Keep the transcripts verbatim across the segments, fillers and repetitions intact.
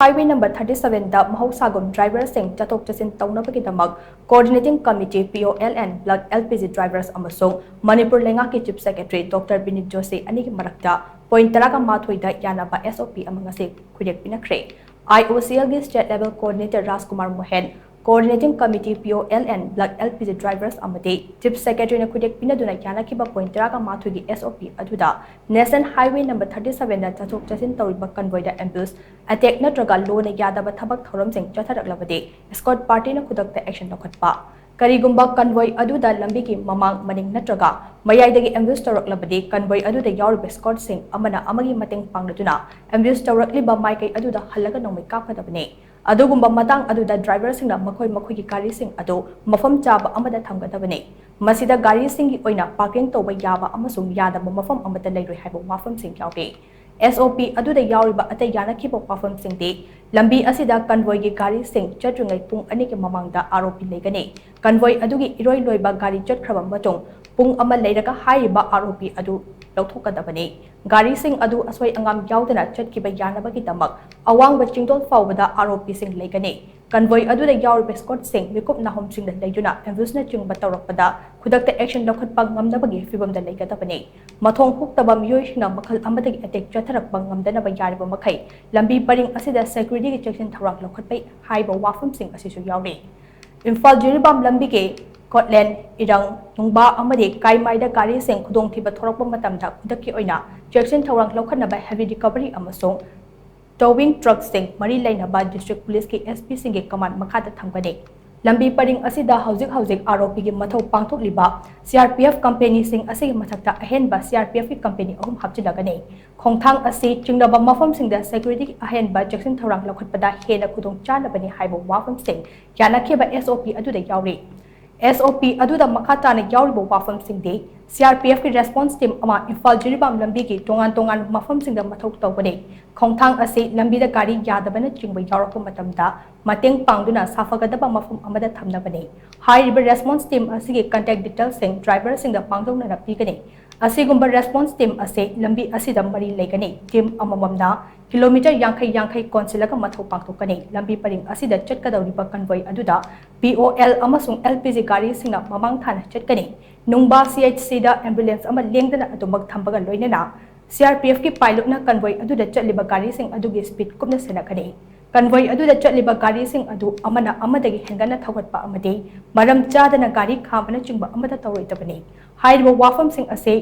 Highway number thirty seven ꯗ ꯃꯍꯧꯁꯥꯒꯨꯝ driver ꯁꯤꯡ ꯆꯠꯊꯣꯛ ꯆꯠꯁꯤꯟ ꯇꯧꯅꯕꯒꯤꯗꯃꯛ Coordinating Committee P O L N Block L P G drivers ꯑꯃꯁꯨꯡ ꯃꯅꯤꯄꯨꯔ ꯂꯩꯉꯥꯛꯀꯤ Chief Secretary Doctor Binit Joshi ꯑꯅꯤꯒꯤ ꯃꯔꯛꯇ point ꯇꯔꯥꯒ ꯃꯥꯊꯣꯏꯗ ꯌꯥꯅꯕ S O P ꯑꯃ ꯉꯁꯤ ꯈꯨꯗꯦꯛ ꯄꯤꯅꯈ꯭ꯔꯦ꯫ I O C L ꯒꯤ State Level Coordinator ꯔꯥꯖꯀꯨꯃꯥꯔ ꯃꯣꯍꯦꯟ, Coordinating Committee P O L N Block L P G drivers ꯑꯃꯗꯤ Chief Secretary ꯅ ꯈꯨꯗꯦꯛ ꯄꯤꯅꯗꯨꯅ ꯌꯥꯅꯈꯤꯕ point ꯇꯔꯥꯒ ꯃꯥꯊꯣꯏꯒꯤ S O P ꯑꯗꯨꯗ National Highway number thirty seven ꯗ ꯆꯠꯊꯣꯛ ꯆꯠꯁꯤꯟ ꯇꯧꯔꯤꯕ convoy ꯗ ambush, attack ꯅꯠꯇ꯭ꯔꯒ ꯂꯣꯅ ꯌꯥꯗꯕ ꯊꯕꯛ ꯊꯧꯔꯝꯁꯤꯡ ꯆꯠꯊꯔꯛꯂꯕꯗꯤ escort party ꯅ ꯈꯨꯗꯛꯇ action ꯂꯧꯈꯠꯄ꯫ ꯀꯔꯤꯒꯨꯝꯕ convoy ꯑꯗꯨꯗ ꯂꯝꯕꯤꯒꯤ ꯃꯃꯥꯡ, ꯃꯅꯤꯡ ꯅꯠꯇ꯭ꯔꯒ ꯃꯌꯥꯏꯗꯒꯤ ambush ꯇꯧꯔꯛꯂꯕꯗꯤ convoy ꯑꯗꯨꯗ ꯌꯥꯎꯔꯤꯕ escort ꯁꯤꯡ ꯑꯃꯅ ꯑꯃꯒꯤ ꯃꯇꯦꯡ ꯄꯥꯡꯅꯗꯨꯅ ambush ꯇꯧꯔꯛꯂꯤꯕ ꯃꯥꯏꯀꯩ ꯑꯗꯨꯗ ꯍꯜꯂꯒ ꯅꯣꯡꯃꯩ ꯀꯥꯞꯀꯗꯕꯅꯤ꯫ ꯑꯗꯨꯒꯨꯝꯕ ꯃꯇꯥꯡ ꯑꯗꯨꯗ driver ꯁꯤꯡꯅ ꯃꯈꯣꯏ ꯃꯈꯣꯏꯒꯤ ꯒꯥꯔꯤꯁꯤꯡ ꯑꯗꯨ ꯃꯐꯝ ꯆꯥꯕ ꯑꯃꯗ ꯊꯝꯒꯗꯕꯅꯤ꯫ ꯃꯁꯤꯗ ꯒꯥꯔꯤꯁꯤꯡꯒꯤ ꯑꯣꯏꯅ parking ꯇꯧꯕ ꯌꯥꯕ ꯑꯃꯁꯨꯡ ꯌꯥꯗꯕ ꯃꯐꯝ ꯑꯃꯠꯇ ꯂꯩꯔꯣꯏ ꯍꯥꯏꯕ ꯋꯥꯐꯝꯁꯤꯡ ꯌꯥꯎꯔꯤ꯫ S O P ꯑꯗꯨꯗ ꯌꯥꯎꯔꯤꯕ ꯑꯇꯩ ꯌꯥꯅꯈꯤꯕ ꯋꯥꯐꯝꯁꯤꯡꯗꯤ, ꯂꯝꯕꯤ ꯑꯁꯤꯗ convoy ꯒꯤ ꯒꯥꯔꯤꯁꯤꯡ ꯆꯠꯇ꯭ꯔꯤꯉꯩ ꯄꯨꯡ ꯑꯅꯤꯒꯤ ꯃꯃꯥꯡꯗ R O P ꯂꯩꯒꯅꯤ꯫ Convoy ꯑꯗꯨꯒꯤ ꯏꯔꯣꯏ ꯂꯣꯏꯕ ꯒꯥꯔꯤ ꯆꯠꯈ꯭ꯔꯕ ꯃꯇꯨꯡ ꯄꯨꯡ ꯑꯃ ꯂꯩꯔꯒ ꯍꯥꯏꯔꯤꯕ R O P ꯑꯗꯨ ꯂꯧꯊꯣꯛꯀꯗꯕꯅꯤ꯫ ꯒꯥꯔꯤꯁꯤꯡ ꯑꯗꯨ ꯑꯁꯣꯏ ꯑꯉꯥꯝ ꯌꯥꯎꯗꯅ ꯆꯠꯈꯤꯕ ꯌꯥꯅꯕꯒꯤꯗꯃꯛ ꯑꯋꯥꯡꯕ ꯆꯤꯡꯗꯣꯜ ꯐꯥꯎꯕꯗ R O P ꯁꯤꯡ ꯂꯩꯒꯅꯤ꯫ Convoy ꯑꯗꯨꯗ ꯌꯥꯎꯔꯤꯕ escort ꯁꯤꯡ ꯃꯤꯀꯨꯞ ꯅꯥꯍꯨꯝꯁꯤꯡꯗ ꯂꯩꯗꯨꯅ ambush ꯅꯆꯤꯡꯕ ꯇꯧꯔꯛꯄꯗ ꯈꯨꯗꯛꯇ action ꯂꯧꯈꯠꯄ ꯉꯝꯅꯕꯒꯤ ꯐꯤꯚꯝꯗ ꯂꯩꯒꯗꯕꯅꯤ꯫ ꯃꯊꯣꯡ ꯍꯨꯛꯇꯕ ꯃꯤꯑꯣꯏꯁꯤꯡꯅ ꯃꯈꯜ ꯑꯃꯗꯒꯤ attack ꯆꯠꯊꯔꯛꯄ ꯉꯝꯗꯅꯕ ꯌꯥꯔꯤꯕ ꯃꯈꯩ ꯂꯝꯕꯤ ꯄꯔꯤꯡ ꯑꯁꯤꯗ security ꯒꯤ ꯆꯦꯛꯁꯤꯟ ꯊꯧꯔꯥꯡ ꯂꯧꯈꯠꯄ ꯍꯥꯏꯕ ꯋꯥꯐꯝꯁꯤꯡ ꯑꯁꯤꯁꯨ ꯌꯥꯎꯔꯤ꯫ ꯏꯝꯐꯥꯜ ꯖꯤꯔꯤꯕꯥꯝ ꯂꯝꯕꯤꯒꯤ ꯀꯣꯠꯂꯦꯟ, ꯏꯔꯪ, ꯅꯨꯡꯕꯥ ꯑꯃꯗꯤ ꯀꯥꯏꯃꯥꯏꯗ ꯒꯥꯔꯤꯁꯤꯡ ꯈꯨꯗꯣꯡꯊꯤꯕ ꯊꯣꯔꯛꯄ ꯃꯇꯝꯗ ꯈꯨꯗꯛꯀꯤ ꯑꯣꯏꯅ ꯆꯦꯛꯁꯤꯟ ꯊꯧꯔꯥꯡ ꯂꯧꯈꯠꯅꯕ heavy recovery ꯑꯃꯁꯨꯡ towing truck ꯁꯤꯡ ꯃꯔꯤ ꯂꯩꯅꯕ district police ꯀꯤ S P ꯁꯤꯡꯒꯤ command ꯃꯈꯥꯗ ꯊꯝꯒꯅꯤ꯫ ꯂꯝꯕꯤ ꯄꯔꯤꯡ ꯑꯁꯤꯗ ꯍꯧꯖꯤꯛ ꯍꯧꯖꯤꯛ R O P ꯒꯤ ꯃꯊꯧ ꯄꯥꯡꯊꯣꯛꯂꯤꯕ C R P F company ꯁꯤꯡ ꯑꯁꯤꯒꯤ ꯃꯊꯛꯇ ꯑꯍꯦꯟꯕ C R P F ꯀꯤ company ꯑꯍꯨꯝ ꯍꯥꯞꯆꯤꯜꯂꯒꯅꯤ꯫ ꯈꯣꯡꯊꯥꯡ ꯑꯁꯤ ꯆꯤꯡꯅꯕ ꯃꯐꯝꯁꯤꯡꯗ security ꯒꯤ ꯑꯍꯦꯟꯕ ꯆꯦꯛꯁꯤꯟ ꯊꯧꯔꯥꯡ ꯂꯧꯈꯠꯄꯗ ꯍꯦꯟꯅ ꯈꯨꯗꯣꯡ ꯆꯥꯅꯕꯅꯤ ꯍꯥꯏꯕ ꯋꯥꯐꯝꯁꯤꯡ ꯌꯥꯅꯈꯤꯕ S O P ꯑꯗꯨꯗ ꯌꯥꯎꯔꯤ꯫ S O P ꯑꯗꯨꯗ ꯃꯈꯥ ꯇꯥꯅ ꯌꯥꯎꯔꯤꯕ ꯋꯥꯐꯝꯁꯤꯡꯗꯤ, C R P F ꯀꯤ response team ꯑꯃ ꯏꯝꯐꯥꯜ ꯖꯤꯔꯤꯕꯥꯝ ꯂꯝꯕꯤꯒꯤ ꯇꯣꯉꯥꯟ ꯇꯣꯉꯥꯟꯕ ꯃꯐꯝꯁꯤꯡꯗ ꯃꯊꯧ ꯇꯧꯒꯅꯤ꯫ ꯈꯣꯡꯊꯥꯡ ꯑꯁꯤ ꯂꯝꯕꯤꯗ ꯒꯥꯔꯤ ꯌꯥꯗꯕꯅꯆꯤꯡꯕ ꯌꯥꯎꯔꯛꯄ ꯃꯇꯝꯗ ꯃꯇꯦꯡ ꯄꯥꯡꯗꯨꯅ ꯁꯥꯐꯒꯗꯕ ꯃꯐꯝ ꯑꯃꯗ ꯊꯝꯅꯕꯅꯤ꯫ ꯍꯥꯏꯔꯤꯕ response team ꯑꯁꯤꯒꯤ contact details ꯁꯤꯡ driver ꯁꯤꯡꯗ ꯃꯥꯡꯖꯧꯅꯅ ꯄꯤꯒꯅꯤ꯫ ꯑꯁꯤꯒꯨꯝꯕ response team ꯑꯁꯤ ꯂꯝꯕꯤ ꯑꯁꯤꯗ ꯃꯔꯤ ꯂꯩꯒꯅꯤ꯫ Team ꯑꯃꯃꯝꯅ ꯀꯤꯂꯣꯃꯤꯇꯔ ꯌꯥꯡꯈꯩ ꯌꯥꯡꯈꯩ ꯀꯣꯟꯁꯤꯜꯂꯒ ꯃꯊꯧ ꯄꯥꯡꯊꯣꯛꯀꯅꯤ꯫ ꯂꯝꯕꯤ ꯄꯔꯤꯡ ꯑꯁꯤꯗ ꯆꯠꯀꯗꯧꯔꯤꯕ convoy ꯑꯗꯨꯗ P O L ꯑꯃꯁꯨꯡ L P G ꯒꯥꯔꯤꯁꯤꯡꯅ ꯃꯃꯥꯡ ꯊꯥꯅ ꯆꯠꯀꯅꯤ꯫ ꯅꯨꯡꯕꯥ C H C ꯗ ambulance ꯑꯃ ꯂꯦꯡꯗꯅ ꯑꯗꯨꯃꯛ ꯊꯝꯕꯒ ꯂꯣꯏꯅꯅ C R P F ꯀꯤ pilot ꯅ convoy ꯑꯗꯨꯗ ꯆꯠꯂꯤꯕ ꯒꯥꯔꯤꯁꯤꯡ ꯑꯗꯨꯒꯤ speed ꯀꯨꯞꯅ ꯁꯦꯟꯅꯒꯅꯤ꯫ Convoy ꯑꯗꯨꯗ ꯆꯠꯂꯤꯕ ꯒꯥꯔꯤꯁꯤꯡ ꯑꯗꯨ ꯑꯃꯅ ꯑꯃꯗꯒꯤ ꯍꯦꯟꯒꯠꯅ ꯊꯧꯒꯠꯄ ꯑꯃꯗꯤ ꯃꯔꯝ ꯆꯥꯗꯅ ꯒꯥꯔꯤ ꯈꯥꯝꯕꯅꯆꯤꯡꯕ ꯑꯃꯠꯇ ꯇꯧꯔꯣꯏꯗꯕꯅꯤ꯫ ꯍꯥꯏꯔꯤꯕ ꯋꯥꯐꯝꯁꯤꯡ ꯑꯁꯤ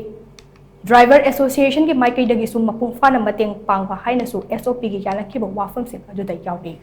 Driver Association ꯒꯤ ꯃꯥꯏꯀꯩꯗꯒꯤꯁꯨ ꯃꯄꯨꯡ ꯐꯥꯅ ꯃꯇꯦꯡ ꯄꯥꯡꯕ ꯍꯥꯏꯅꯁꯨ S O P ꯒꯤ ꯌꯥꯅꯈꯤꯕ ꯋꯥꯐꯝꯁꯤꯡ ꯑꯗꯨꯗ ꯌꯥꯎꯔꯤ꯫